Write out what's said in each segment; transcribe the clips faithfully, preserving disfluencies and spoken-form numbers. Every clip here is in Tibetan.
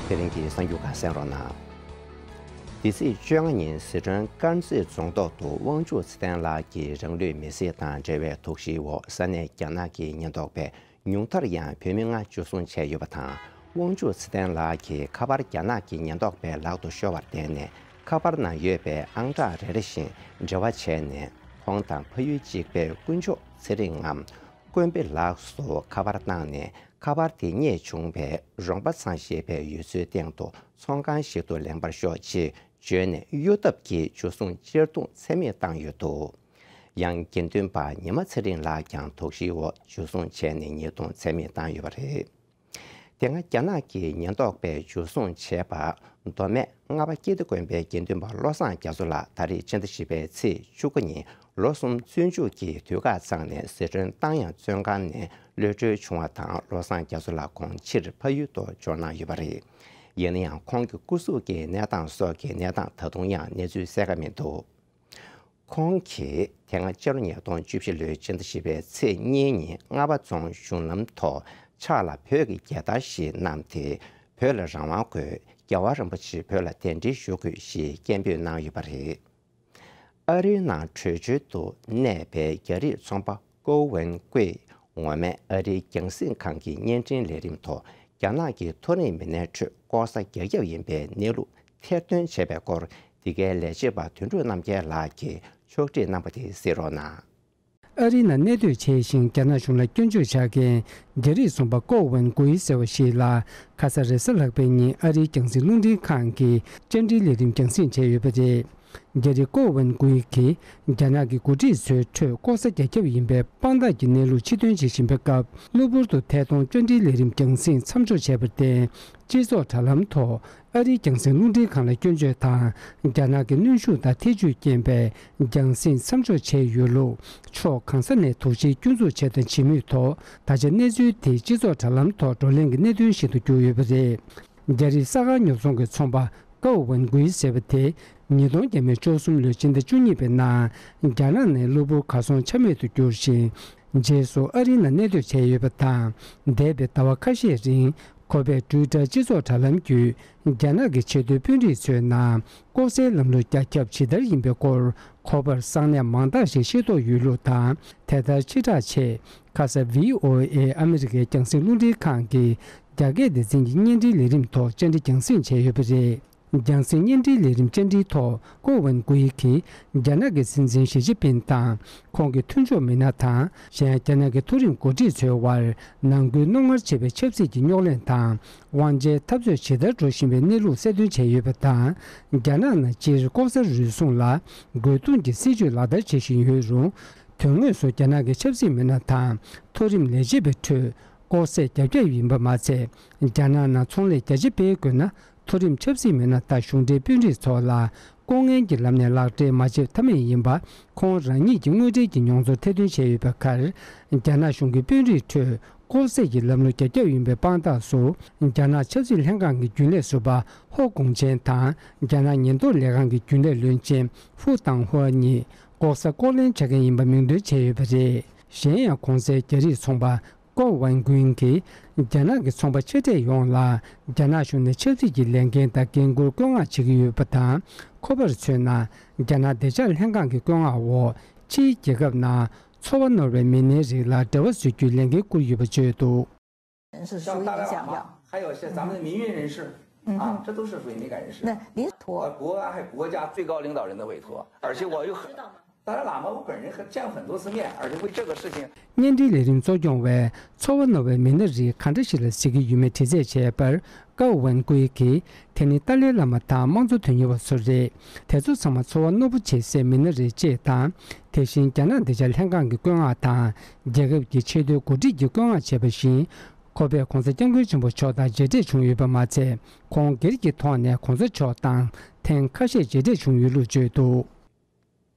དེ་རིང་གི་གསར་འགྱུར་ཁག་གསན་རོགས་གནང་། འདི་ཚེས་བཅོ་ལྔ་ཉིན་ཟི་ཁྲོན་དཀར་མཛེས་རྫོང་ཐོག་ཏུ་དབང་ཕྱུག་ཚེ་བརྟན་ལགས་ཀྱི་རང་ལུས་མེར་སྲེག་དང་འབྲེལ་བའི་དོགས་གཞིའི་འོག་ས་གནས་རྒྱ་ནག་གི་ཉེན་རྟོག་པས་ཉུང་མཐར་ཡང་བོད་མི་ལྔ་འཇུ་བཟུང་བྱས་ཡོད་པ་དང་། དབང་ཕྱུག་ཚེ་བརྟན་ལགས་ཀྱི་ཁ་པར་རྒྱ་ནག་གི་ཉེན་རྟོག་པའི་ལག་ཏུ་ཤོར་བར་བརྟེན་ནས། ཁ་པར་ནང་ཡོད་པའི་ཨང་གྲངས་རེ་རེ་བཞིན་འབྲེལ་བ་བྱས་ནས། ཁོང་དང་ཕ་ཡུལ་གཅིག་པའི་དཀོན་མཆོག་ཚེ་རིང་ངམ། དཀོན་པེ་ལགས་སུ་ཁ་པར་བཏང་ནས། ཁ་པར་དེ་རྙེད་བྱུང་བའི་རོང་པ་ཚང་ཞེས་པའི་ཡུལ་ཚོའི་སྟེང་དུ་ཚོང་ཁང་ཞིག་ཏུ་ལེན་པར་ཤོག་ཅེས་བརྗོད་ནས། གཡོ་ཐབས་ཀྱིས་འཇུ་བཟུང་གཅར་རྡུང་ཚད་མེད་བཏང་ཡོད་འདུག། ཡང་དགེ་འདུན་པ་ཉི་མ་ཚེ་རིང་ལགས་ཀྱང་དོགས་གཞིའི་འོག་འཇུ་བཟུང་བྱས་ནས་ཉེས་རྡུང་ཚད་མེད་བཏང་ཡོད་པ་རེད། དེ་སྔ་རྒྱ་ནག་གི་ཉེན་རྟོག་པས་འཇུ་བཟུང་བྱས་པ། མདོ་སྨད་རྔ་པ་ཀིརྟི་དགོན་པའི་དགེ་འདུན་པ་བློ་བཟང་རྒྱ་མཚོ་ལགས་ད་རེས་ཕྱི་ཟླ་བཞི་པའི་ཚེས་བཅུ་དགུ་ཉིན་ལོ་གསུམ་བཙོན་འཇུག་གི་དུས་བཀག་བཏང་ནས་ཟི་ཁྲོན་ཏང་ཡང་བཙོན་ཁང་ནས་གློད་གྲོལ་བྱུང་བ་དང་། བློ་བཟང་རྒྱ་མཚོ་ལགས་ཁོང་ཕྱིར་ཕ་ཡུལ་དུ་འབྱོར་གནང་ཡོད་པ་རེད། ཡིན་ན་ཡང་ཁོང་གི་སྐུ་གཟུགས་ཀྱི་གནས་སྟངས་སོགས་ཀྱི་གནས་སྟངས་ད་དུང་ཡང་གནས་ཚུལ་གསལ་ཁ་མི་འདུག། ཁོང་གིས་དེ་སྔ་སྤྱི་ལོ་ཉིས་སྟོང་བཅུ་བཞི་ལོའི་ཕྱི་ཟླ་བཞི་པའི་ཚེས་གཉིས་ཉིན་རྔ་པ་རྫོང་གཞུང་ལམ་ཐོག་ཕྱག་ལ་བོད་ཀྱི་རྒྱལ་དར་ཞིག་བསྣམས་ཏེ། བོད་ལ་རང་དབང་དགོས། རྒྱལ་བ་རིན་པོ་ཆེ་བོད་ལ་གདན་འདྲེན་ཞུ་དགོས་ཞེས་སྐད་འབོད་གནང་ཡོད་པ་རེད། ཨ་རིའི་ནང་བྲོས་བྱོལ་དུ་གནས་པའི་རྒྱ་རིགས་ཚོང་པ་ཀོ་ཝན་ཀུའེ། ངོ་མས་ཨ་རིའི་རྒྱང་སྲིང་ཁང་གི་བརྙན་འཕྲིན་ལས་རིམ་ཐོག་རྒྱ་ནག་གི་མཐོ་རིམ་མི་སྣའི་ཁྲོད་ལྐོག་ཟ་རྒྱ་ཁྱབ་ཡིན་པའི་གནས་ལུགས་ཐེར་འདོན་བྱས་པའི་སྐོར། འདི་གའི་ལས་བྱེད་པ་དོན་གྲུབ་རྣམ་རྒྱལ་ལགས་ཀྱིས་ཕྱོགས་སྒྲིག་གནང་བ་དེ་གཟིགས་རོགས་གནང་། ཨ་རིའི་ནང་གནས་སྡོད་བྱས་ཤིང་། རྒྱ་ནག་གཞུང་ལ་སྐྱོན་བརྗོད་བྱ་མཁན་རྒྱ་རིགས་ཚོང་པ་ཀོ་ཝན་གུའི་ཟེར་བ་ཞིག་ལ། ཁ་ས་རེས་གཟའ་ལྷག་པའི་ཉིན་ཨ་རིའི་རྒྱང་སྲིང་རླུང་འཕྲིན་ཁང་གིས་བཅར་འདྲིའི་ལས་རིམ་རྒྱང་སྲིང་བྱས་ཡོད་པ་རེད། རྒྱ་རིགས་ཀོ་ཝན་གུའི་གིས་རྒྱ་ནག་གི་འགོ་ཁྲིད་ཚོའི་ཁྲོད་ལྐོག་ཟ་རྒྱ་ཁྱབ་ཡིན་པའི་དཔང་རྟགས་ཀྱི་གནས་ལུགས་ཕྱིར་འདོན་བྱེད་བཞིན་པའི་སྐབས། གློ་བུར་དུ་ཐད་གཏོང་བཅར་འདྲིའི་ལས་རིམ་རྒྱང་སྲིང་མཚམས་འཇོག་བྱས་པར་བརྟེན། སྤྱི་ཚོགས་དྲ་ལམ་ཐོག་ཨ་རིའི་རྒྱང་སྲིང་རླུང་འཕྲིན་ཁང་ལ་སྐྱོན་བརྗོད་དང་། རྒྱ་ནག་གི་གནོན་ཤུགས་དང་ཐེ་ཇུས་རྐྱེན་པས་རྒྱང་སྲིང་མཚམས་འཇོག་བྱས་ཡོད་ལུགས། ཕྱོགས་གང་ས་ནས་དོགས་གཞིའི་སྐྱོན་འཛུགས་བྱས་དང་བྱེད་མུས་ཐོག་ད་ཆ་གནས་ཚུལ་དེ་སྤྱི་ཚོགས་དྲ་ལམ་ཐོག་བགྲོ་གླེང་གི་གནད་དོན་ཞིག་ཏུ་གྱུར་ཡོད་པ་རེད། རྒྱ་རིགས་ས་ཁང་ཉོ་ཚོང་གི་ཚོང་པ་ཀའོ་ཝན་གུའི་ཟེར་བ་དེ། ཉིས་སྟོང་བརྒྱ་མེད་བཅུ་གསུམ་ལོའི་ཕྱི་ཟླ་བཅུ་གཉིས་པའི་ནང་རྒྱ་ནག་ནས་གློ་བུར་གར་སོང་ཆ་མེད་དུ་གྱུར་ཞིང་། རྗེས་སུ་ཨ་རིའི་ནང་གནས་སྡོད་བྱས་ཡོད་པ་དང་། འདས་པའི་ཟླ་བ་ཁ་ཤས་རིང་ཁོ་པས་ཊུའི་ཊར་སྤྱི་ཚོགས་དྲ་ལམ་བརྒྱུད། རྒྱ་ནག་གི་ཆེས་མཐོའི་དཔོན་རིགས་ཚོའི་ནང་ལྐོག་ཟའི་ལམ་ལུགས་རྒྱ་ཁྱབ་ཇི་ལྟར་ཡིན་པའི་སྐོར། ཁོ་པར་གསང་གནས་མང་དག་ཞིག་ཤེས་རྟོགས་ཡོད་ལུགས་དང་། དེ་ལྟར་ཕྱིར་བསྒྲགས་ཆེད། ཁ་ས་བྷི་ཨོ་ཨེ་ཨ་མི་རི་ཀའི་རྒྱང་སྲིང་རླུང་འཕྲིན་ཁང་གིས་རྒྱ་སྐད་སྡེ་ཚན་གྱི་བརྙན་འཕྲིན་ལས་རིམ་ཐོག་བཅར་འདྲི་རྒྱང་སྲིང་བྱས་ཡོད་པ་རེད། རྒྱང་སྲིང་བརྙན་འཕྲིན་ལས་རིམ་བཅར་འདྲིའི་ཐོག་ཀོ་ཝན་ཀུའི་གིས་རྒྱ་ནག་གི་སྲིད་འཛིན་ཞི་ཅིན་ཕིན་དང་ཁོང་གི་མཐུན་ཕྱོགས་མི་སྣ་དང་། གཞན་ཡང་རྒྱ་ནག་གི་མཐོ་རིམ་འགོ་ཁྲིད་ཚོའི་དབར་ནང་ཁུལ་རྣོ་ངར་ཆེ་བའི་ཆབ་སྲིད་ཀྱི་རྙོག་གླེང་དང་། དབང་ཆའི་འཐབ་རྩོད་ཇི་ལྟར་འགྲོ་བཞིན་པའི་གནས་ལུགས་གསལ་སྟོན་བྱས་ཡོད་པ་དང་། རྒྱ་ནག་ནང་སྤྱིར་ལྐོག་ཟ་རུལ་སུངས་ལ་རྒོལ་རྡུང་གི་སྲིད་བྱུས་ལག་བསྟར་བྱེད་བཞིན་ཡོད་རུང་། དོན་དངོས་སུ་རྒྱ་ནག་གི་ཆབ་སྲིད་མི་སྣ་དང་མཐོ་རིམ་ལས་བྱེད་པའི་ཁྲོད་ལྐོག་ཟས་རྒྱབ་ཁྱབ་ཡིན་པ་མ་ཚད། རྒྱ་ནག་ནང་ཚོང་ལས་རྒྱ་ཆེ་སྤེལ་དགོས་ན། མཐོ་རིམ་ཆབ་སྲིད་མི་སྣ་དང་གཞུང་འབྲེལ་དཔོན་རིགས་ཚོ་ལ་ལྐོག་རྔན་གྱི་ལམ་ནས་ལག་འབྲེལ་མ་བྱེད་ཐབས་མེད་ཡིན་པ། ཁོང་རང་ཉིད་ཀྱི་དངོས་འབྲེལ་གྱི་མྱོང་ཚོར་ཐེར་འདོན་བྱས་ཡོད་པའི་ཁར། རྒྱ་ནག་གཞུང་གི་དཔོན་རིགས་ཁྲོད་ལྐོག་ཟས་ཀྱི་ལམ་ལུགས་རྒྱ་ཁྱབ་ཡིན་པའི་དཔང་རྟགས་སུ། རྒྱ་ནག་ཆབ་སྲིད་ལྷན་ཁང་གི་རྒྱུན་ལས་ཟུར་པ་ཧོ་ཀུང་ཅན་དང་། རྒྱ་ནག་ཉེན་རྟོག་ལས་ཁང་གི་རྒྱུན་ལས་བློན་ཆེན་ཧྥུ་ཏང་ཧུའ་གཉིས་ལྐོག་ཟ་ལྐོག་ལེན་བྱ་མཁན་ཡིན་པ་མིང་འདོན་བྱས་ཡོད་པ་རེད། གཞན་ཡང་གོང་གསལ་རྒྱ་རིགས་ཚོང་པ་ཀོ་ཝན་ཀུན་གྱིས་རྒྱ་ནག་གི་ཚོང་པ་ཆེ་གྲས་ཡོངས་ལ་རྒྱ་ནག་གཞུང་ནས་ཆབ་སྲིད་ཀྱི་ལས་འགན་དང་འགན་འཁུར་བཀོད་མངགས་བྱེད་ཀྱི་ཡོད་པ་དང་། ཁོ་པར་མཚོན་ན། རྒྱ་ནག་བདེ་འཇགས་ལྷན་ཁང་གི་བཀོད་མངགས་འོག་ཕྱིའི་རྒྱལ་ཁབ་ནང་འཚོ་བ་ནོར་བའི་མི་སྣའི་རིགས་ལ་འབྲེལ་བ་བཟོ་རྒྱུའི་ལས་འགན་བསྐུར་ཡོད་པ་བརྗོད་འདུག། 是属于影响比较。还有一些咱们的民运人士啊，这都是属于敏感人士。那您托呃，国安还国家最高领导人的委托，而且我又很，达赖喇嘛我本人和见过很多次面，而且为这个事情 བརྙན་འཕྲིན་ལས་རིམ་གཙོ་སྐྱོང་བས་འཚོ་བ་ནོར་བའི་མི་སྣ་རིགས་ག་འདྲ་ཞིག་ལ་གཟིགས་ཀྱི་ཡོད་མེད་དྲི་རྩད་བྱས་པར། ཀའོ་ཝན་ཀུའི་གིས། དེ་ནི་ཏཱ་ལའི་བླ་མ་དང་དམངས་གཙོ་དོན་གཉེར་བ་ཚོ་རེད། དེ་ཚོ་ཚང་མ་འཚོ་བ་རྣོ་པོ་བྱེད་སའི་མི་སྣ་རེད་ཅེས་དང་། དེ་བཞིན་རྒྱ་ནག་བདེ་འཇགས་ལྷན་ཁང་གི་བཀོད་མངགས་དང་། རྒྱལ་ཁབ་ཀྱི་ཆེས་མཐོའི་འགོ་ཁྲིད་ཀྱིས་བཀོད་མངགས་བྱས་པ་བཞིན། ཁོ་པས་༧གོང་ས་༧སྐྱབས་མགོན་ཆེན་པོ་མཆོག་དང་མཇལ་འཕྲད་བྱུང་ཡོད་པ་མ་ཚད། ཁོང་སྒེར་གྱི་ཐོག་ནས་༧གོང་ས་མཆོག་དང་ཐེངས་ཁ་ཤས་མཇལ་འཕྲད་བྱུང་ཡོད་ལུགས་བརྗོད་འདུག།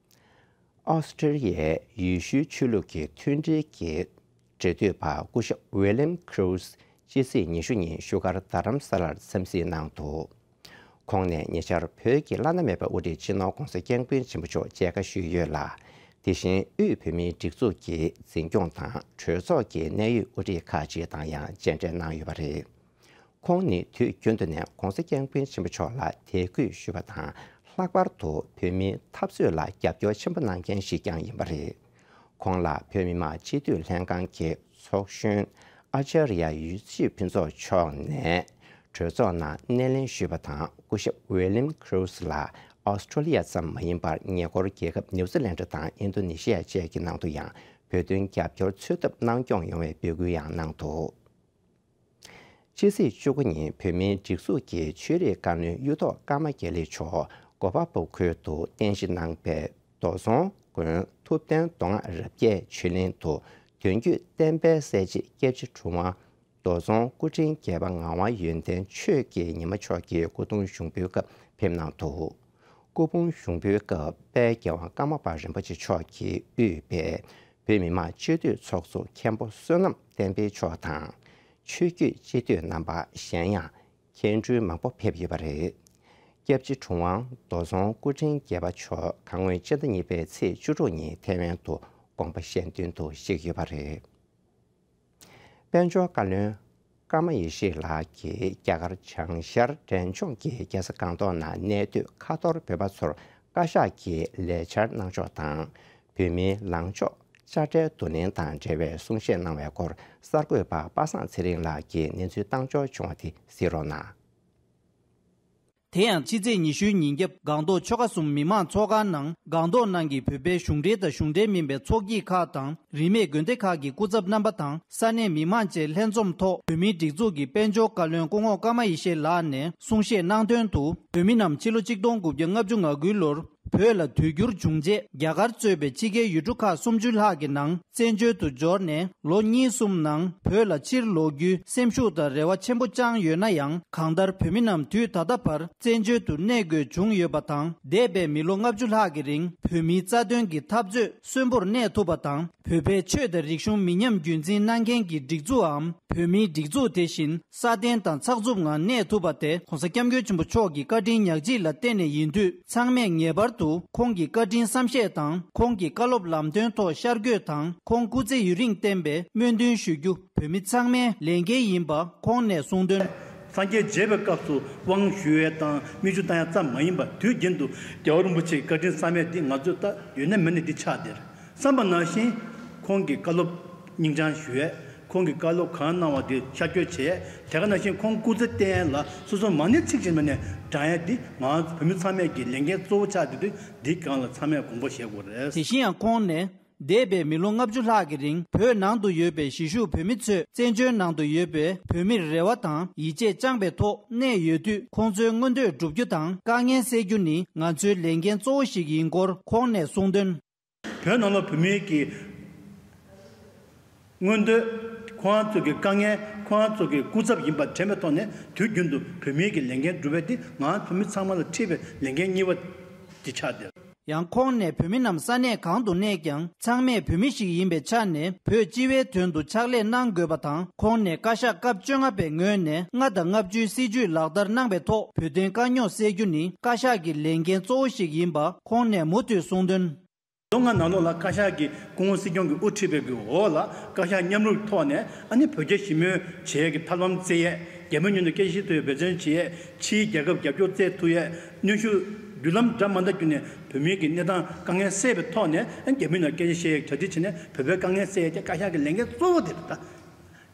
ཨོ་སི་ཀྲི་ལི་ཡའི་ཡེ་ཤུའི་ཆོས་ལུགས་ཀྱི་མཐུན་སྒྲིལ་གྱི་འབྲེལ་མཐུད་པ་སྐུ་ཞབས་ཝི་ལིམ་ཁྲུ་སི་ཕྱི་ཚེས་ཉི་ཤུ་ཉིན་བཞུགས་སྒར་རྡ་རམ་ས་ལར་འཚམས་གཟིགས་གནང་འདུག། ཁོང་ནས་ཉེ་ཆར་བོད་ཀྱི་བླ་ན་མེད་པའི་དབུ་ཁྲིད་སྤྱི་ནོར་༧གོང་ས་༧སྐྱབས་མགོན་ཆེན་པོ་མཆོག་མཇལ་ཁ་ཞུས་ཡོད་ལ། དེ་བཞིན་དབུས་བོད་མིའི་སྒྲིག་འཛུགས་ཀྱི་འཛིན་སྐྱོང་དང་གྲོས་ཚོགས་ཀྱི་གནད་ཡོད་དབུ་ཁྲིད་ཁག་ཅིག་དང་ཡང་མཇལ་འཕྲད་གནང་ཡོད་པ་རེད། ཁོང་ནི་དུས་རྒྱུན་དུ་ནས་༧གོང་ས་༧སྐྱབས་མགོན་ཆེན་པོ་མཆོག་ལ་དད་གུས་ཞུ་བ་དང་། ལྷག་པར་དུ་བོད་མིའི་འཐབ་རྩོད་ལ་རྒྱབ་སྐྱོར་ཆེན་པོ་གནང་མཁན་ཞིག་ཀྱང་ཡིན་པ་རེད། ཁོང་ལ་བོད་མི་མང་སྤྱི་འཐུས་ལྷན་ཁང་གི་ཚོགས་གཞོན་ཨ་ཅཱརྱ་ཡེ་ཤེས་ཕུན་ཚོགས་མཆོག་ནས་གྲོས་ཚོགས་ནང་སྣེ་ལེན་ཞུས་པ་དང་། སྐུ་ཞབས་ཝི་ལིམ་ཁྲུ་སི་ལ་ཨོ་སི་ཀྲོ་ལི་ཡ་ཙམ་མ་ཡིན་པར་ཉེ་འཁོར་རྒྱལ་ཁབ་ནིའུ་ཛི་ལན་ཌི་དང་ཨིན་ཌོ་ནེ་ཤི་ཡ་བཅས་ཀྱི་ནང་དུ་ཡང་བོད་དོན་རྒྱབ་སྐྱོར་འཚོལ་ཐབས་གནང་སྐྱོང་ཡོང་བའི་འབོད་སྐུལ་ཡང་གནང་འདུག་ཕྱི་ཚེས་བཅུ་དགུ་ཉིན་བོད་མིའི་སྒྲིག་འཛུགས་ཀྱི་ཆོས་རིག་བཀའ་བློན་གཡུ་ཐོག་ཀརྨ་དགེ་ལེགས་མཆོག་གོ་པལ་པུར་ཁུལ་དུ་རྟེན་གཞི་གནང་པའི་རྡོ་ཚོང་དགོན་ཐུབ་བསྟན་མདོ་སྔགས་རབ་རྒྱས་ཆོས་གླིང་དུ་དོན་བརྒྱུད་བསྟན་པའི་གསལ་བྱེད་སྐྱབས་རྗེ་གྲུབ་དབང་རྡོ་ཚོང་སྐུ་ཕྲེང་བརྒྱད་པ་ངག་དབང་ཡོན་ཏན་ཆོས་ཀྱི་ཉི་མ་མཆོག་གི་སྐུ་གདུང་ཞུགས་འབུལ་སྐབས་ཕེབས་གནང་འདུག་སྐུ་ཕུང་ཞུགས་འབུལ་སྐབས་དཔལ་རྒྱལ་དབང་ཀརྨ་པ་རིན་པོ་ཆེ་མཆོག་གིས་དབུས་པའི་བོད་མི་མང་སྤྱི་འཐུས་ཚོགས་གཙོ་མཁན་པོ་བསོད་ནམས་བསྟན་འཕེལ་མཆོག་དང་། ཆོས་བརྒྱུད་སྤྱི་འཐུས་རྣམ་པ་གཞན་ཡང་མཁན་སྤྲུལ་མང་པོ་ཕེབས་ཡོད་པ་རེད། སྐྱབས་རྗེ་གྲུབ་དབང་རྡོ་ཚོང་སྐུ་ཕྲེང་བརྒྱད་པ་མཆོག་གང་འོས་སྤྱི་ཟླ་གཉིས་པའི་ཚེས་བཅུ་དྲུག་ཉིན་ཐེ་ཝན་དུ་དགོངས་པ་གཞན་དོན་དུ་གཤེགས་ཡོད་པ་རེད། དཔལ་འབྱོར་བཀའ་བློན་ཀརྨ་ཡེ་ཤེས་ལགས་ཀྱིས་རྒྱ་གར་བྱང་ཤར་འབྲས་ལྗོངས་ཀྱི་རྒྱལ་ས་སྒང་ཏོག་ནང་གནས་སྡོད་ཁ་ཐོར་བོད་པ་ཚོར་བཀའ་ཤག་གི་ལས་འཆར་གནང་ཕྱོགས་དང་། བོད་མིའི་ལངས་ཕྱོགས་དཔྱ་ཁྲལ་བསྡུ་ལེན་དང་འབྲེལ་བའི་གསུང་བཤད་གནང་བའི་སྐོར་གསར་འགོད་པ་པ་སངས་ཚེ་རིང་ལགས་ཀྱིས་གནས་ཚུལ་བཏང་འབྱོར་བྱུང་བ་དེ་གཟིགས་རོགས་གནང་། དེ་ཡང་ཕྱི་ཚེས་ཉི་ཤུའི་ཉིན་རྒྱབ་སྒང་ཏོག་ཆོལ་ཁ་གསུམ་མི་མང་ཚོགས་ཁང་ནང་སྒང་ཏོག་ནང་གི་བོད་པའི་གཞུང་འབྲེལ་དང་གཞུང་འབྲེལ་མིན་པའི་ཚོགས་སྐྱིད་ཁག་དང་རིས་མེད་དགོན་སྡེ་ཁག་གི་སྐུ་ཚབ་རྣམ་པ་དང་ས་གནས་མི་མང་བཅས་ལྷན་འཛོམས་ཐོག་བོད་མིའི་སྒྲིག་འཛུགས་ཀྱི་དཔལ་འབྱོར་བཀའ་བློན་སྐུ་ངོ་ཀརྨ་ཡེ་ཤེས་ལགས་ནས་གསུང་བཤད་གནང་དོན་དུ། བོད་མི་རྣམས་ཕྱི་ལོ་ཆིག་སྟོང་དགུ་བརྒྱ་ལྔ་བཅུ་ང་དགུའི་ལོར་བོད་ལ་དུས་འགྱུར་བྱུང་རྗེས་རྒྱ་གར་གཙོས་པའི་ཕྱི་རྒྱལ་ཡུལ་གྲུ་ཁག་སུམ་ཅུ་ལྷག་གི་ནང་བཙན་བྱོལ་དུ་འབྱོར་ནས་ལོ་གཉིས་གསུམ་ནང་བོད་ལ་ཕྱིར་ལོག་རྒྱུའི་སེམས་ཤུགས་དང་རེ་བ་ཆེན་པོ་བཅངས་ཡོད་ན་ཡང་། གང་ལྟར་བོད་མི་རྣམས་དུས་ད་ལྟ་བར་བཙན་བྱོལ་དུ་གནས་དགོས་བྱུང་ཡོད་པ་དང་། འདས་པའི་མི་ལོ་ལྔ་བཅུ་ལྷག་གི་རིང་བོད་མིའི་རྩ་དོན་གྱི་འཐབ་རྩོད་གསོན་པོར་གནས་ཐུབ་པ་དང་། བོད་པའི་ཆོས་དང་རིག་གཞུང་མི་ཉམས་རྒྱུན་འཛིན་གནང་མཁན་གྱི་སྒྲིག་འཛུགས་འམ། བོད་མིའི་སྒྲིག་འཛུགས་དེ་བཞིན་སྲ་བརྟན་དང་ཚགས་ཚུད་ངང་གནས་ཐུབ་པ་དེ་༸གོང་ས་༸སྐྱབས་མགོན་ཆེན་པོ་མཆོག་གི་བཀའ་དྲིན་ཉག་གཅིག་ལ་བརྟེན་ནས་ཡིན་དུས། ཚང་མས་ངེས་པར་དུ་ཁོང་གི་བཀའ་དྲིན་བསམ་ཤེས་དང་། ཁོང་གི་བཀའ་སློབ་ལམ་སྟོན་ཐོག་ཤར་བསྐྱོད་དང་། ཁོང་སྐུ་ཚེ་ཡུན་རིང་བརྟན་པའི་སྨོན་འདུན་ཞུ་རྒྱུ་བོད་མི་ཚང་མའི་ལས་འགན་ཡིན་པ་ཁོང་ནས་གསུངས་དོན། སངས་རྒྱས་མཇལ་བའི་སྐབས་སུ་དབང་ཞུ་ཡས་དང་མིག་ཆུ་བཏང་ཡས་ཙམ་མ་ཡིན་པར། དུས་རྒྱུན་དུ་རྒྱལ་བ་རིན་པོ་ཆེའི་བཀའ་དྲིན་བསམ་ཡས་འདི་ང་ཚོས་ད་ཡོད་ན་མེད་ན་འདི་ཆགས་བསྡད་རེད་བསམ་པ་ནང་བཞིན། ཁོང་གི་བཀའ་སློབ་སྙིང་བཅངས་ཞུ་ཡས། ཁོང་གི་བཀའ་སློབ་གང་གནང་བ་དེ་ཤར་བསྐྱོད་བྱེད་ཡས། དེ་ག་ནང་བཞིན་ཁོང་སྐུ་ཚེ་བརྟན་ཡས་ལ་སོ་སོ་མ་ཎི་ཚིག་གཅིག་མ་ནས་བགྲང་ཡས་འདི་ང་བོད་མི་ཚང་མས་ཀྱི་ལས་འགན་གཙོ་བོ་ཆགས་བསྡད་དུས། འདིའི་སྒང་ལ་ཚང་མས་དགོངས་པ་བཞེས་དགོས་རེད། དེ་བཞིན་ཡང་ཁོང་ནས། འདས་པའི་མི་ལོ་ལྔ་བཅུ་ལྷག་གི་རིང་བོད་ནང་དུ་ཡོད་པའི་གཞིས་བཞུགས་བོད་མི་ཚོས་བཙན་བྱོལ་ནང་དུ་ཡོད་པའི་བོད་མིར་རེ་བ་དང་ཡིད་ཆེས་བཅངས་པའི་ཐོག་གནས་ཡོད་དུས། ཁོང་ཚོའི་མངོན་འདོད་བསྒྲུབ་རྒྱུ་དང་དཀའ་ངལ་སེལ་རྒྱུ་ནི་ང་ཚོའི་ལས་འགན་གཙོ་བོ་ཞིག་ཡིན་སྐོར་ཁོང་ནས་གསུངས་དོན། བོད་ནང་ལ་བོད་མིའི་གི་མངོན་འདོད། ཁོང་ཚོ་གི་དཀའ་ངལ། ཁོང་ཚོ་གི་སྐུ་ཚབ་ཡིན་པ་དྲན་པའི་ཐོག་ནས། དུས་རྒྱུན་དུ་བོད་མིའི་གི་ལས་འགན་སྒྲུབ་པ་དེ་ང་བོད་མི་ཚང་མ་ལ་འཁྲི་བའི་ལས་འགན་གཉིས་པ་དེ་ཆགས་བསྡད། ཡང་ཁོང་ནས་བོད་མི་རྣམས་ས་གནས་གང་དུ་གནས་ཀྱང་ཚང་མས་བོད་མི་ཞིག་ཡིན་པའི་ཆ་ནས་བོད་སྤྱི་བའི་དོན་དུ་ཕྱག་ལས་གནང་དགོས་པ་དང་། ཁོང་ནས་བཀའ་ཤག་སྐབས་བཅོ་ལྔ་པའི་ངོས་ནས་ལྔ་དང་ལྔ་བཅུའི་སྲིད་བྱུས་ལག་བསྟར་གནང་པའི་ཐོག་བོད་དོན་དཀའ་རྙོག་སེལ་རྒྱུ་ནི་བཀའ་ཤག་གི་ལས་འགན་གཙོ་བོ་ཞིག་ཡིན་པ་ཁོང་ནས་མུ་མཐུད་གསུངས་དོན། ལོ་ལྔ་ནང་ལོགས་ལ་བཀའ་ཤག་གིས་སྐུ་ངོ་སྲིད་སྐྱོང་གིས་དབུ་ཁྲིད་པའི་གི་འོག་ལ་བཀའ་ཤག་མཉམ་རུབ་ཐོག་ནས། ཨ་ནི་བོད་རྒྱ་ཞི་མོལ་བྱེད་ཡས་ཀྱི་ཐབས་ལམ་བཙལ་ཡས། རྒྱ་མི་མཉམ་དུ་སྐད་ཆ་བཤད་ཐུབ་ཡས་འབད་བརྩོན་བྱེད་ཡས། ཕྱིའི་རྒྱལ་ཁབ་རྒྱབ་སྐྱོར་བཙལ་ཐུབ་ཡས། གནོན་ཤུགས་བརྒྱུད་ལམ་འདྲ་མ་འདྲ་བརྒྱུད་ནས་བོད་མིའི་གི་གནས་སྟངས་དཀའ་ངལ་སེལ་བའི་ཐོག་ནས། ཨ་ནི་རྒྱ་མི་ནང་སྐད་ཆ་བཤད་ཡས་གྲ་སྒྲིག་བྱས་ནས་བོད་པའི་དཀའ་ངལ་སེལ་ཡས་དེ་བཀའ་ཤག་གི་ལས་འགན་གཙོ་བོ་དེ་རེད་ད།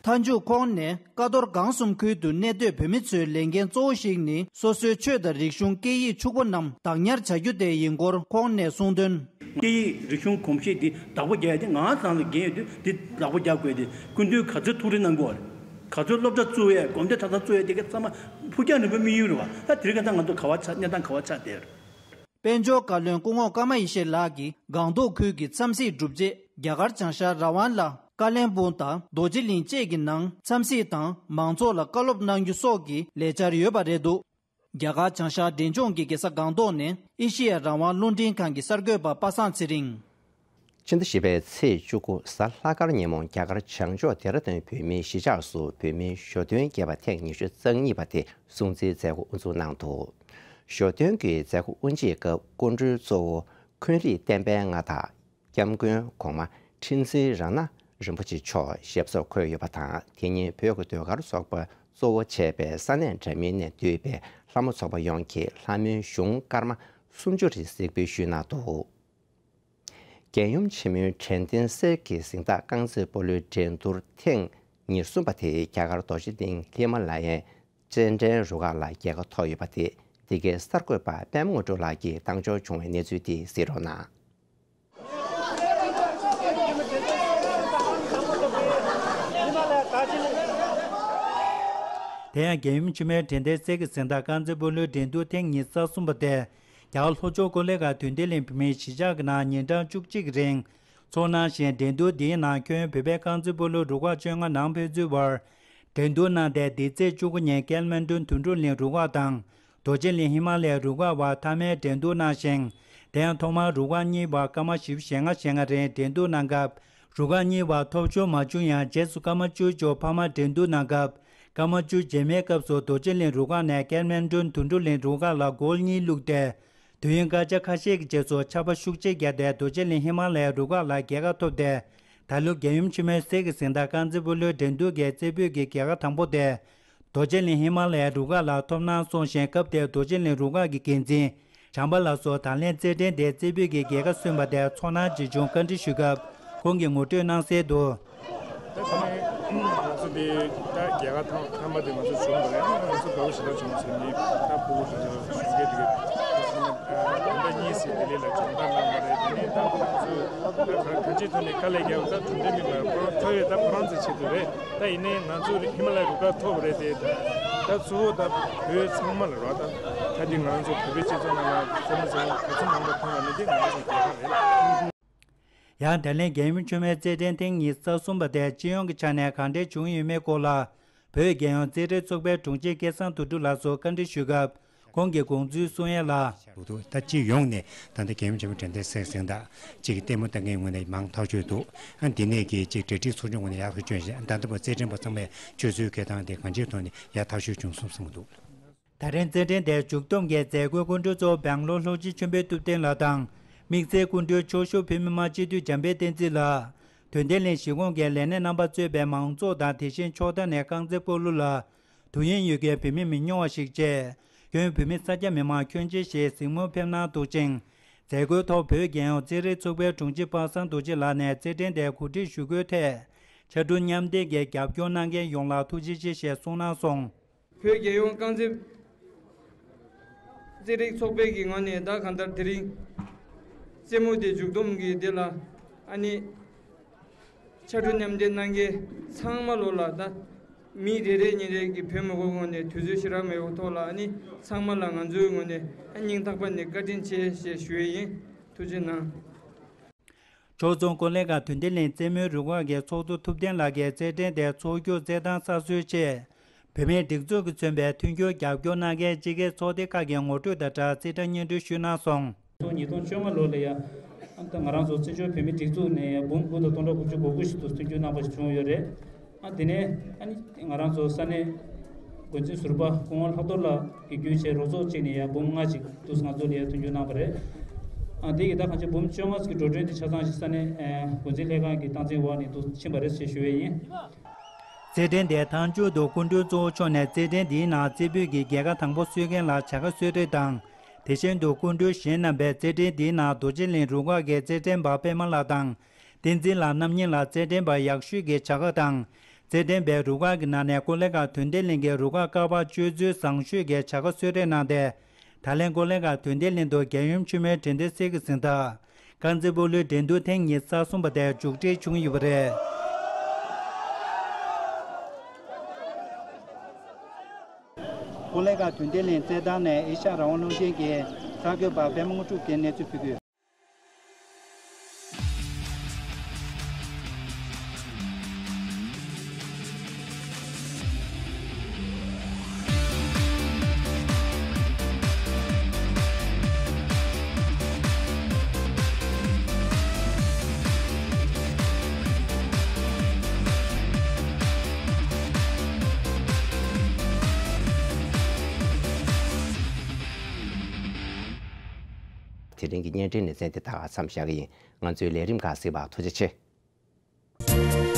མཐའ་མཇུག་ཁོང་ནས་ཀ་རྡོར་སྒང་གསུམ་ཁུལ་དུ་གནས་སྡོད་བོད་མི་ཚོའི་ལས་འགན་གཙོ་བོ་ཞིག་ནི་སོ་སོའི་ཆོས་དང་རིག་གཞུང་སྐད་ཡིག་ཕྱུག་པོ་རྣམས་བདག་ཉར་བྱ་རྒྱུ་དེ་ཡིན་སྐོར་ཁོང་ནས་གསུངས་དོན། སྐད་ཡིག་རིག་གཞུང་གོམས་གཤིས་འདི་བདག་པོ་རྒྱག་ཡ་དེ་ང་རང་ལ་འགན་ཡོད་དུས། འདི་བདག་པོ་རྒྱག་དགོས་ཏེ། སྐུ་མདུན་ག་ཚོད་ཐུགས་རེ་གནང་དགོས་པ་རེད། ག་ཚོད་སློབ་གྲྭ་བཙུགས་ཡས། དགོན་སྡེ་གྲྭ་ཚང་བཙུགས་ཡས་དེ་ག་ཚང་མ་ཕུགས་རྒྱང་རིང་པོའི་དམིགས་ཡུལ་རེད་བ། ད་དེ་རིང་ཁ་སང་ང་ཚོ་ག་བ་ཆགས། གནས་སྟངས་ག་བ་ཆགས་བསྡད་ཡོད་རེད། དཔལ་འབྱོར་བཀའ་བློན་སྐུ་ངོ་ཀརྨ་ཡེ་ཤེས་ལགས་ཀྱིས་སྒང་ཏོག་ཁུལ་གྱི་འཚམས་གཟིགས་གྲུབ་རྗེས། རྒྱ་གར་བྱང་ཤར་ར་ཝང་ལ། ཀ་ལན་སྦུག་དང་རྡོ་རྗེ་གླིང་བཅས་ཀྱི་ནང་འཚམས་གཟིགས་དང་མང་ཚོགས་ལ་བཀའ་སློབ་གནང་རྒྱུ་སོགས་ཀྱི་ལས་འཆར་ཡོད་པ་རེད་འདུག་རྒྱ་གར་བྱང་ཤར་འབྲས་ལྗོངས་ཀྱི་རྒྱལ་ས་སྒང་ཏོག་ནས་ཨེ་ཤེ་ཡ་རང་དབང་རླུང་འཕྲིན་ཁང་གི་གསར་འགོད་པ་པ་སངས་ཚེ་རིང་། ཕྱི་ཟླ་བཞི་པའི་ཚེས་བཅུ་དགུ་གཟའ་ལྷག་དཀར་ཉིན་མོ། རྒྱ་གར་བྱང་ཕྱོགས་ལྡེ་ར་ལྡུན་བོད་མིའི་གཞིས་ཆགས་སུ་བོད་མིའི་ཞོ་སྟོན་རྒྱས་པ་ཐེངས་ཉི་ཤུ་རྩ་གཉིས་པ་དེ་སྲུང་བརྩིའི་མཛད་སྒོ་དབུ་འཛུགས་གནང་འདུག་ཞོ་སྟོན་གྱི་མཛད་སྒོ་དབུ་འབྱེད་སྐབས་སྐུ་མགྲོན་གཙོ་བོ་འཁོན་རིགས་བསྟན་པའི་མངའ་བདག་སྐྱབས་མགོན་གོང་མ་ཁྲི་འཛིན་རཏྣ་རིན་པོ་ཆེ་མཆོག་ཞབས་སོར་འཁོད་ཡོད་པ་དང་། དེ་ཉིན་བོད་ཀྱི་ཟློས་གར་ཚོགས་པ་ གཙོ་བོ་བྱས་པའི་ས་གནས་འདྲ་མིན་ནས་འདུས་པའི་ལྷ་མོ་ཚོགས་པ་ཡོངས་ཀྱིས་ལྷ་མོའི་གཞུང་སྐར་མ་སུམ་ཅུ་རེ་གཟིགས་འབུལ་ཞུས་གནང་འདུག་རྒྱལ་ཡུམ་ཆེན་མོའི་དྲན་རྟེན་གསེར་གྱི་གཟེངས་རྟགས་རྐང་རྩེད་སྤོ་ལོའི་འགྲན་བསྡུར་ཐེངས་ཉེར་གསུམ་པ་དེ་རྒྱ་གར་རྡོ་རྗེ་གླིང་ཧི་མ་ལ་ཡའི་རྩེད་འགྲན་རུ་ཁག་ལ་རྒྱལ་ཁ་ཐོབ་ཡོད་པ་དེ་འདི་གའི་གསར་འགོད་པ་པདྨ་དངོས་གྲུབ་ལགས་ཀྱིས་བཏང་འབྱོར་བྱུང་བའི་གནས་ཚུལ་དེ་གཟིགས་རོགས་གནང་། དེ་ཡང་རྒྱལ་ཡུམ་ཆེན་མོའི་དྲན་རྟེན་གསེར་གྱི་གཟེངས་རྟགས་རྐང་རྩེད་སྤོ་ལོའི་འགྲན་བསྡུར་ཐེངས་ཉི་ཤུ་རྩ་གསུམ་པ་དེ་རྒྱ་གར་ལྷོ་ཕྱོགས་ཀོ་ལི་གྷལ་དོན་ལྡན་གླིང་བོད་མིའི་གཞིས་ཆགས་ཀྱི་ནང་ཉིན་གྲངས་བཅུ་གཅིག་གི་རིང་འཚོགས་གནང་ཞིང་། འགྲན་བསྡུར་འདིའི་ནང་ཁྱོན་བོད་པའི་རྐང་རྩེད་སྤོ་ལོའི་རུ་ཁག་བཅོ་ལྔ་ནང་ཕེབས་ཚུལ་བར་འགྲན་བསྡུར་གནང་སྟེ། འདི་ཚེས་བཅུ་དགུ་ཉིན་ཀལ་མན་ཌུ་དོན་གྲུབ་གླིང་རུ་ཁག་དང་རྡོ་རྗེ་གླིང་ཧི་མ་ལ་ཡའི་རུ་ཁག་བར་མཐའ་མའི་འགྲན་བསྡུར་གནང་ཞིང་། དེ་ཡང་ཐོག་མར་རུ་ཁག་གཉིས་བར་སྐར་མ་བཞི་བཅུ་ཞེ་ལྔ་ཞེ་ལྔ་རིང་འགྲན་བསྡུར་གནང་སྐབས། རུ་ཁག་གཉིས་བར་ཐོབ་ཆུང་མ་བྱུང་ཡང་། རྗེས་སུ་སྐར་མ་བཅུ་བཅུ་འཕར་མ་འགྲན་བསྡུར་གནང་སྐབས། སྐར་མ་བཅུ་རྗེས་མའི་སྐབས་སུ་རྡོ་རྗེ་གླིང་རུ་ཁག་ནས་ཀལ་མན་ཌུ་དོན་གྲུབ་གླིང་རུ་ཁག་ལ་གོལ་གཉིས་བླུགས་ཏེ། དུས་ཡུན་སྐར་ཆ་ཁ་ཤས་ཀྱི་རྗེས་སུ་ཆར་པ་ཤུགས་ཆེ་བརྒྱབ་སྟེ། རྡོ་རྗེ་གླིང་ཧི་མ་ལ་ཡའི་རུ་ཁག་ལ་རྒྱལ་ཁ་ཐོབ་སྟེ། ད་ལོ་རྒྱལ་ཡུམ་ཆེན་མོའི་གསེར་གྱི་གཟེངས་རྟགས་རྐང་རྩེད་སྤོ་ལོའི་འགྲན་བསྡུར་གྱི་རྩེ་ཕུད་ཀྱི་རྒྱལ་ཁ་དང་པོ་དེ། རྡོ་རྗེ་གླིང་ཧི་མ་ལ་ཡའི་རུ་ཁག་ལ་ཐོབ་གནང་སོང་ཞིང་། སྐབས་དེར་རྡོ་རྗེ་གླིང་རུ་ཁག་གི་འགན་འཛིན་བྱམས་པ་ལགས་སུ་ད་ལན་རྩེད་འགྲན་དེའི་རྩེ་ཕུད་ཀྱི་རྒྱལ་ཁ་སོན་པ་དེར་ཚོར་སྣང་ཇི་བྱུང་བཀའ་འདྲི་ཞུས་སྐབས། ཁོང་གིས་ངོ་སྤྲོད་གནང་གསལ་དུ། ད་དེ་ནས་ང་ཚོ་འདི་ད་རྒྱལ་ཁ་ཐོབ་ཐོབ་པ་དེ་ང་ཚོ་བྱུང་བ་རེད། ང་ཚོ་དགའ་པོ་ཞེ་དྲག་བྱུང་ཟེར་ནས། ད་ཕྲུ་གུ་ཚོ་གཞོན་སྐྱེས་དེ་ག་ད་ཟླ་གཉིས་ཙམ་ལྡི་ལི་ལ་སྦྱོང་བརྡར་གནང་བ་རེད། དེ་ནས་ད་ང་ཚོ་ད་གང་ཅིའི་ཐོག་ནས་དཀའ་ལས་བརྒྱབ། ད་གྲུབ་འབྲས་མེད་པར་ཁོ་རང་ཐོབ་ཡོད། ད་ཁོ་རང་ཚོའི་ཆེད་དུ་རེད། ད་ཡིན་ནའི་ང་ཚོ་ཧི་མ་ལ་ཡའི་རུ་ཁག་ཐོབ་པ་རེད་དེ། ད་གཙོ་བོ་ད་བོད་ཚང་མ་ལ་རོགས། ད་ད་འདི་ང་ཚོ་བོད་པའི་སྤྱི་ཚོགས་ནང་ལ་བཙན་པོ་བཙན་པོ་ག་ཚོད་མང་པོ་ཐོན་པ་ནི་འདི་ང་ཚོ་རྒྱལ་ཁ་རེད། ཡང་། ད་ལན་རྒྱལ་ཡུམ་ཆེན་མོའི་རྩེད་འགྲན་ཐེངས་ཉི་ཤུ་རྩ་གསུམ་པ་དེ་སྤྱི་ཡོངས་ཀྱི་ཆ་ནས་གང་འདྲ་བྱུང་ཡོད་མེད་སྐོར་ལ། བོད་རྒྱལ་ཡོངས་རྩེད་རིགས་ཚོགས་པའི་དྲུང་ཆེ་སྐལ་བཟང་དོན་གྲུབ་ལགས་སུ་བཀའ་འདྲི་ཞུས་སྐབས། ཁོང་གིས་དགོངས་ཚུལ་གསུང་ཡས་ལ། འདུག་ད་སྤྱི་ཡོངས་ནས་ད་ལྟ་རྒྱལ་ཡུམ་ཆེན་མོའི་དྲན་རྟེན་གསེར་གཟེངས་རྟགས་གཅིག་གི་ལྟད་མོ་ལྟ་མཁན་ངོས་ནས་མང་ཐག་ཆོད་འདུག་ཨ། འདི་ནས་ཀྱི་གཅིག་གྲ་སྒྲིག་ཚོགས་ཆུང་ངོས་ནས་ཡག་ཐག་ཆོད་བཞིན། ད་ལྟ་བར་རྩེད་འགྲན་པ་ཚང་མས་སྤྱོད་ཚུལ་འཁྱེར་སྟངས་དེ་གང་ཅིའི་ཐོག་ནས་ཡག་ཐག་ཆོད་བྱུང་སོང་གསུངས་འདུག་ད་རིང་རྩེད་འགྲན་དེའི་མཇུག་བསྡོམས་ཀྱི་མཛད་སྒོའི་སྐུ་མགྲོན་གཙོ་བོ་སྦེང་ལོར་ལྷོ་སྤྱི་ཆོས་འཕེལ་ཐུབ་བསྟན་ལགས་དང་། དམིགས་བསལ་སྐུ་མགྲོན་ཕྱོགས་བཞུགས་བོད་མི་མང་སྤྱི་འཐུས་འཇམ་དཔལ་བསྟན་འཛིན་ལགས། དོན་ལྡན་གླིང་གཞིས་ཁོངས་ཀྱི་ལས་སྣེ་རྣམ་པ་གཙོས་པའི་མང་ཚོགས་དང་། དེ་བཞིན་ཕྱོགས་མཐའ་ནས་རྐང་རྩེད་སྤོ་ལོ་ལ་དུས་ཡུན་ཡོད་མཁན་བོད་མི་མི་ཉུང་བ་ཞིག་བཅས། ཁྱོན་བོད་མི་ས་སྐྱ་མི་མང་ཁྱོན་ཆེ་ཞིག་གཟིགས་མོར་ཕེབས་གནང་འདུག་ཅིང་། མཛད་སྒོའི་ཐོག་བོད་རྒྱལ་ཡོངས་རྩེད་རིགས་ཚོགས་པའི་དྲུང་ཆེ་པ་སངས་རྡོ་རྗེ་ལགས་ནས་རྩེད་འགྲན་དེ་གོ་སྒྲིག་ཞུ་སྒོའི་ཐད། ཕྱར་གྲུ་མཉམ་འདེགས་ཀྱི་རྒྱབ་སྐྱོར་གནང་མཁན་ཡོངས་ལ་ཐུགས་རྗེ་ཆེ་ཞེས་གསུངས་གནང་སོང་། བོད་རྒྱལ་ཡོངས་རྐང་རྩེད་རྩེད་རིགས་ཚོགས་པའི་གི་ངོས་ནས་ད་གང་ལྟར་དེ་རིང་རྩེད་མོ་དེ་མཇུག་བསྡོམས་ཀྱི་དེ་ལ་ཨ་ནི་ཕྱར་གྲུ་མཉམ་འདེགས་གནང་མཁན་ཚང་མ་ལོ་ལ་ད་མི་རེ་རེ་གཉིས་རེ་གི་བོད་མི་གོ་ངོས་ནས་དུས་ཚོད་ཞེ་དྲག་མེད་པའི་ཐོག་ལ་ཨ་ནི་ཚང་མ་ལ་ང་ཚོའི་ངོས་ནས་ཨ་སྙིང་ཐག་པ་ནས་བཀའ་དྲིན་ཆེ་ཞེས་ཞུ་ཡས་ཡིན། ཐུགས་རྗེ་གནང་། ཕྱོགས་མཚུངས་ཀོ་ལི་གྷལ་དོན་ལྡན་གླིང་རྩེད་མོའི་རུ་ཁག་གི་ཚོགས་གཙོ་ཐུབ་བསྟན་ལགས་ཀྱིས་རྩེད་འགྲན་དེ་འཚོགས་རྒྱུར་རྩེད་ཐང་གསར་བཟོའི་ཆེད། བོད་མིའི་སྒྲིག་འཛུགས་ཀྱིས་མཚོན་པའི་མཐུན་འགྱུར་རྒྱབ་སྐྱོར་གནང་མཁན་སྤྱི་སྒེར་ཚོགས་སྡེ་ཁག་གི་ངོ་སྤྲོད་དང་སྦྲགས་རྩིས་ཁྲ་སྙན་སྒྲོན་ཞུས་གནང་སོང་། ཉིས་སྟོང་བཅོ་ལྔ་ལོ་ལ་ཡ། ཨ་ད་ང་རང་ཚོ་བཙན་བྱོལ་བོད་མིའི་སྒྲིག་འཛུགས་ནས་ཡ་འབུམ་དགུ་དང་སྟོང་ཕྲག་དགུ་བཅུ་གོ་དགུ་ཞིག་ཏུ་མཐུན་འགྱུར་གནང་པ་ཞིག་བྱུང་ཡོད་རེད། ཨ་དེ་ནས་ཨ་ནི་ང་རང་ཚོ་ས་གནས་འགོ་འཛིན་ཟུར་པ་སྐུ་ངོ་ལྷག་རྡོར་ལགས་ཀྱིས་རྒྱུན་ཆད་རོགས་ཚོགས་བཅས་ནས་ཡ་འབུམ་ལྔ་ཅིག་ཏུ་ང་ཚོ་ལ་ཡ་མཐུན་འགྱུར་གནང་པ་རེད། ཨ་དེ་ཡི་ད་གང་ཅི་འབུམ་བཅོ་ལྔ་ཅིག་གི་འགྲོ་གྲོན་དེ་ཆ་ཚང་ཞིག་ས་གནས་ཨ་འགོ་འཛིན་ལྷན་ཁང་གི་སྟངས་འཛིན་འོག་ནས་དུ་ཕྱིན་པ་རེད་ཅེས་ཞུ་བས་ཡིན། རྩེད་འགྲན་དེའི་མཐའ་མཇུག་ཏུ་སྐུ་མགྲོན་གཙོ་བོ་མཆོག་ནས་རྩེད་འགྲན་འདིའི་ནང་རྩེ་ཕུད་ཀྱི་རྒྱལ་ཁ་དང་པོ་སོན་མཁན་ལ་བྱ་དགའ་གསོལ་རས་དང་། དེ་བཞིན་དུ་སྐུ་མགྲོན་གཞན་རྣམ་པས་རྩེད་འགྲན་འདིའི་ནང་རྡོ་རྗེ་གླིང་རུ་ཁག་གི་རྩེད་འགྲན་པ་པད་མ་ལགས་དང་། བསྟན་འཛིན་ལགས་རྣམ་གཉིས་ལ་རྩེད་འགྲན་པ་ཡག་ཤོས་ཀྱི་བྱ་དགའ་དང་། རྩེད་འགྲན་པའི་རུ་ཁག་གི་ནང་ནས་ཀོ་ལི་གྷལ་དོན་ལྡན་གླིང་གི་རུ་ཁག་ཀ་བ་སྤྱོད་ཚུལ་བཟང་ཤོས་ཀྱི་བྱ་དགའ་གསོལ་རས་གནང་སྟེ། ད་ལན་ཀོ་ལི་གྷལ་དོན་ལྡན་གླིང་དུ་རྒྱལ་ཡུམ་ཆེན་མོའི་དྲན་རྟེན་གསེར་གྱི་གཟེངས་རྟགས་རྐང་རྩེད་སྤོ་ལོའི་འགྲན་བསྡུར་ཐེངས་ཉི་ཤུ་རྩ་གསུམ་པ་དེ་མཇུག་སྒྲིལ་བྱུང་ཡོད་པ་རེད། ཀོ་ལི་གྷལ་དོན་ལྡན་གླིང་རྩེད་ཐང་ནས་ཨེ་ཤ་ཡ་རང་དབང་རླུང་འཕྲིན་གྱི་གསར་འགོད་པ་པད་མ་དངོས་གྲུབ་ཀྱིས་གནས་ཚུལ་ཕུལ་གྱི་ཡོད། དེ་རིང་གི་བརྙན་འཕྲིན་ལེ་ཚན་དེ་ད་ག་མཚམས་བཞག་གི་ཡིན། ང་ཚོའི་ལས་རིམ་ཁག་གཟིགས་པར་ཐུགས་རྗེ་ཆེ།